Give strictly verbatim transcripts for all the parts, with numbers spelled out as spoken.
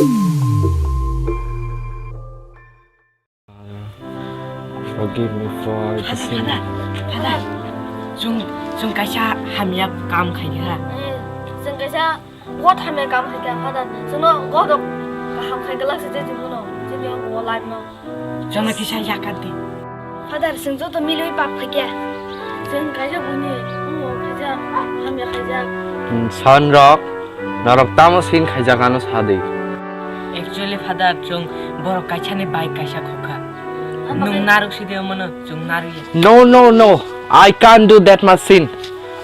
Forgive me for the Father, sin. Father, Father, chwng, chwng kaisa hamya kam khaikha. Hmm, chwng kaisa God hamya kam khaikha, Father. Chwngno God rok kaham khai glak se je chwngno, chwngno o life no. Chwngno kisa yakat di. Father, chwng joto milwi pap khaikha. Chwng kaisa buini, omo khaisa hamya khaijak. Hmm, son rok, norok tamo sin khaijak ano sadi. Actually, Father, chwng borok kaisani bike kaisa khokha. Nwng narwk sidi omono, chwng narwk ya. No, no, no. I can't do that much sin.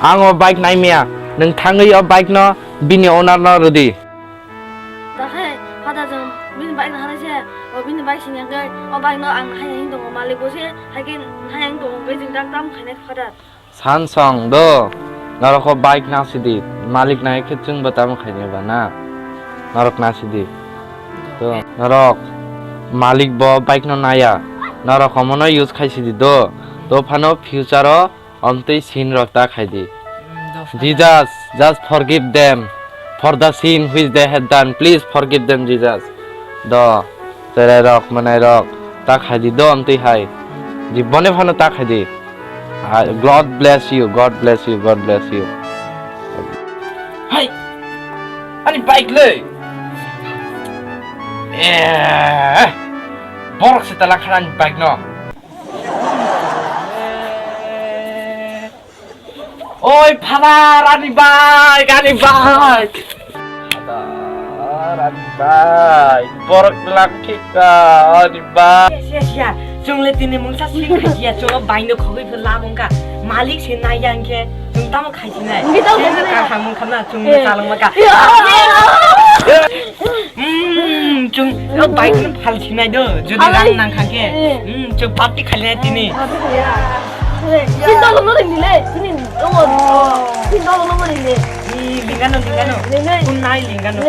Ang o bike naimaya. Nwng thangwi o bike no bini owner no rwdi. Dakhe, Father, chwng bini bike no halai se, o bini bike sini hwnkhe, o bike no ang hai hai tongo, malik bo se, hai khe hai hai tongo, hwnkhe chwng dak tamo khainai, Father. Sansong do, norok o bike nasidi, malik nai khe chwng bo tamo khainai ba na, norok nasidi. To, norok malik bo bike no naya, norok omono use khaisidi do, to phano future o omtwi sin rok ta khaidi. Jesus, just forgive them for the sin which they had done. Please forgive them, Jesus. Do, cherai rok, manai rok, ta khaidi do amtwi hai. Jibone phano ta khaidi. Ah, God bless you, God bless you, God bless you. Hai, ani bike le. Eh, borok se tala khana ani bike no. Oi, Father, ani bike, ani bike. Father, ani bike. Borok lak thika, ani bike. Yes, yes, ya. Chwng le tini mungsa sik khaji ya, chwng o bike no khogwi phi la mungka. Malik se nai ya hwnkhe, chwng tamo khaji nai. Ngi tamo khaji nai. Kaham mungkha na, chwng le chalong maka. Ya. Hmm, chwng, o bike no phal sinai do, jodi rang nang kha khe. Hmm, chwng party khailai tini. Sin dolo no ring dile, sini, oh, sin dolo no ring dile. Ni lingano, lingano. Kun nai lingano.